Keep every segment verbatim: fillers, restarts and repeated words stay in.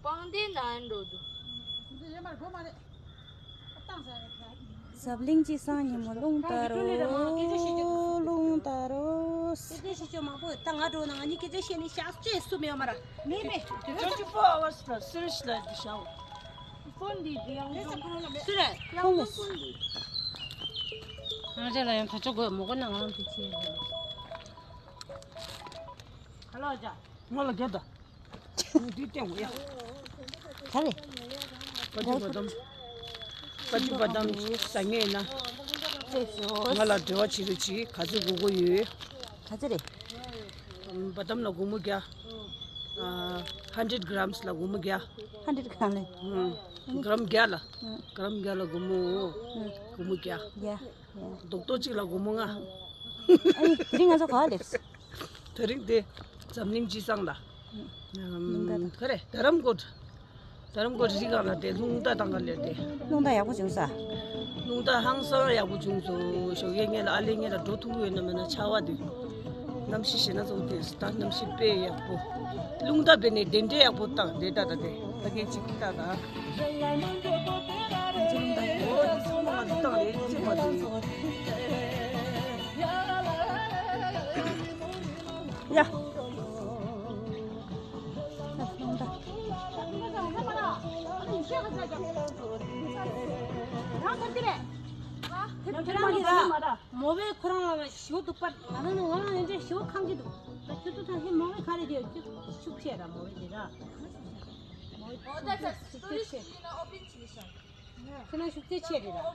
པང་གདན་ནང་འགྲོ་འདུག་འདི་ཡོད་མ་རེད། སྒོ་མ་རེད། ཨ་བཏང་ཟ་རེད། འཛམ་གླིང་སྤྱི་བསང་ཉིན་མོ་རླུང་ལྟར་རོ། རླུང་ལྟར་རོ། སྐད་ཆ་བཤད་ཆོག་མང་པོ་ད་ང་འགྲོ་ན་ང་གཉིས་སྐད་ཆ་བཤད་ནས་བཞག་ཅེས་སུ་མེད་མ་ར། མེད་མེད། Twenty four hours ལ་སུ་རེད་ལ་འདི་བཞག་སུ་རེད། ང་ཚོ་ལ་ཡང་ད་ཆ་དགོས་མོ་གོ་ན་ང་རང་དུ་ཆེ་ཡོད། ཧ་ལོ་ཅག་ང་ལ་རྒྱབ་དང་། འདི་སྟེང་འོ་ཡ། ག་རེ། ཀ་ཅུ་བ་དམ། ཀ་ཅུ་བ་དམ་ཟ་ངེས་ན། ང་ལ་འབྲེལ་བ་བྱེད་རོགས་གྱིས། ག་ཚོད་དགོས་དགོས་ཡོད། ག་ཚོད་རེད། བ་དམ་ལ་སྒོར་མོ་བརྒྱ། ཨ། hundred grams ལ་སྒོར་མོ་བརྒྱ། hundred gram ལ། ཨུམ། གྲམ་བརྒྱ་ལ། ཨུམ། གྲམ་བརྒྱ་ལ་སྒོར་མོ། ཨུམ། སྒོར་མོ་བརྒྱ། བརྒྱ། བརྒྱ། རྡོག་རྡོག་གཅིག་ལ་སྒོར་མོ་ལྔ། ཨ་ནི་དེ་རིང་ང་ཚོ་ག་པར་སླེབས། དེ་རིང་དེ་འཛམ་གླིང་སྤྱི་བསང་ལ། ཨུམ། ག་རེ། རྡ་རམ་ཀོར། རྡ་རམ་ཀོར་རི་སྒང་ལ་དེ་རླུང་རྟ་བཏང་ག་ལེར་དེ། རླུང་རྟ་ཡག་པོ་བྱུང་ས། རླུང་རྟ་ཧང་སང་ཡག་པོ་བྱུང་སོང་། ཞོགས་ཀས་ངེད་ལ་ཨ་ལེ་ངེད་ལ་འགྲོ་ཐུབ་ཡོད་ན་མེད་ན་ཆར་པ་དེ། གནམ་གཤིས་ཞེ་ན་ཚོགས་དེ་ད་གནམ་གཤིས་དཔེ་ཡག་པོ། རླུང་རྟ་བས་ནས་དེ་འདྲའི་ཡག་པོ་བཏང་དེ་ད་ད་དེ་ད་གིན་ཅིག་ད་ད། འོ་དེ་ཚོ་མ་ལ་བཏང་རེད་ཅེས་པ་དེ། ཡ། མོ་བས་ཁོ་རང་ལ་ཞོ་འདུག་པར་ང་རང་ནི་ང་རང་ཡང་འདྲ་ཞོ་ཁང་གི་འདུག་ད་ཁྱོད་ཚོ་ཐང་ཧེ་མོ་བས་ག་རེ་རེད། ཁྱོད་ཤུགས་ཆེ་ར་མོ་བས་རེད་ར། མོ་བས་ཤུགས་ཆེ་ཆེ་རེད། ཁྱོད་ན་ཤུགས་ཆེ་ཆེ་རེད་ར།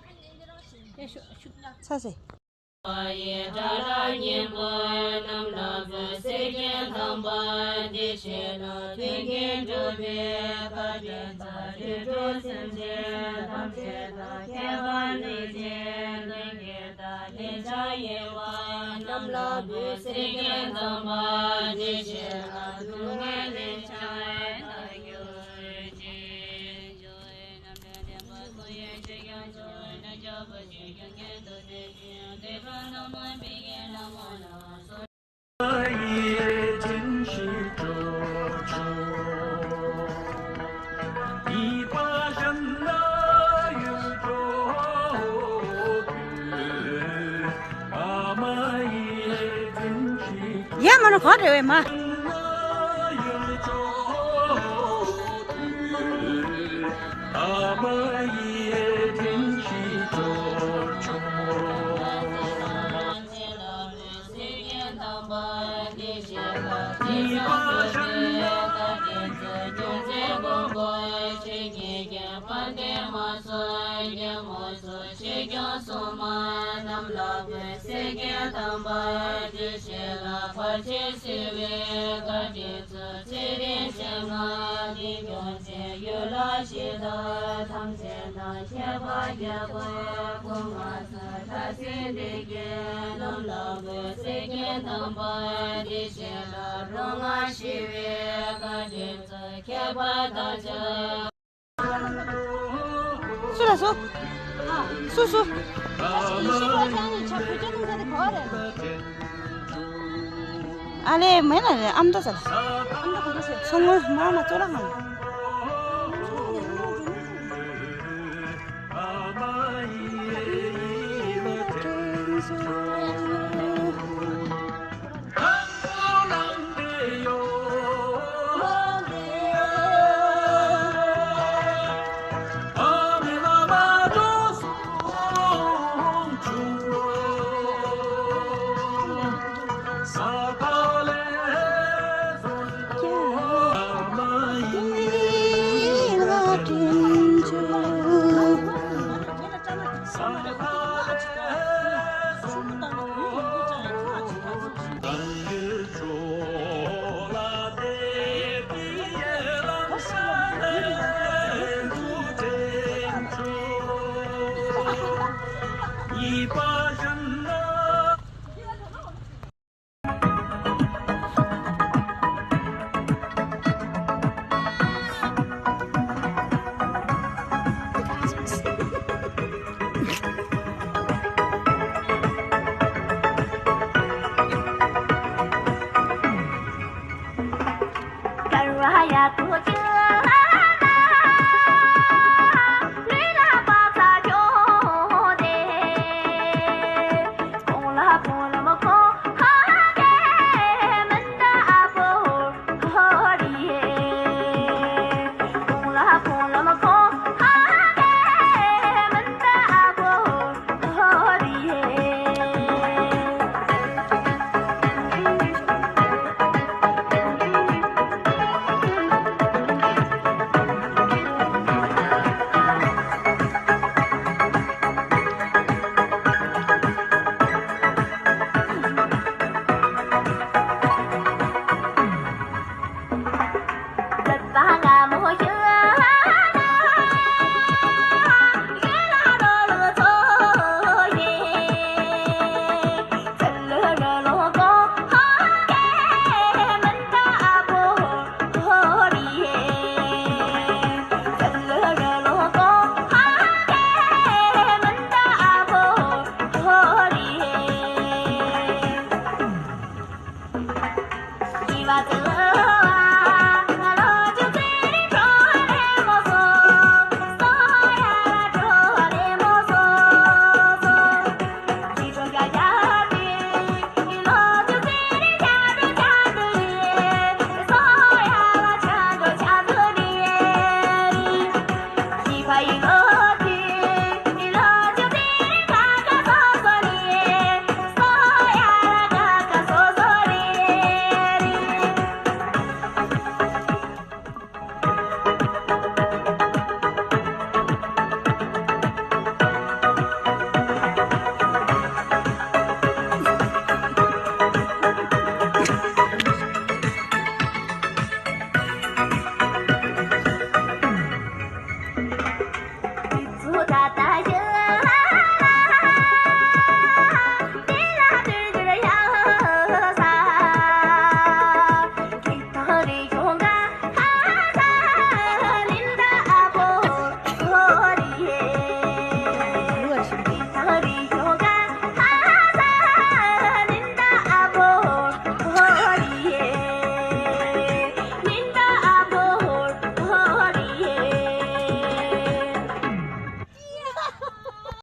ཡ་ཤུགས་ཤུགས་ཚ་སེ། ཡ་མ་ནོ་ག་རེ་བས་མ། ཆེ་སྐྱོང་སྲུང་མ་རྣམས་ལ་ཕུལ། སེ་གོལ་དམ་པ་དེ་བཞེས་ལ་བར་ཆད་སེལ་བའི་བཀའ་དྲིན་སྩོལ། ཚེ་རིང་ཞལ་སྔ་འདི་སྐྱོང་ཆེན་ཡུལ་ལ་གཞི་བདག་ཐམས་ཅད་དང་ཁྱད་པར་རྒྱལ་པོ་སྐུ་མངའ་གསོལ། ལྷ་སྲིན་སྡེ་བརྒྱད་རྣམས་ལ་ཕུལ། སེ་གོལ་དམ་པ་དེ་བཞེས་ལ་རོ་མངར་ཞི་བའི་བཀའ་དྲིན་སྩོལ། ཁྱད་པར་དག་བྱ། སུ་ལ་སུ། སུ་སུ། ཨ་ལེ་མེ་ལ་ལེ་ཨམ་ཏོ་ཟ་ལ། སོང་ངོ་མ་མ་ཙོ་ལ་ཧང་།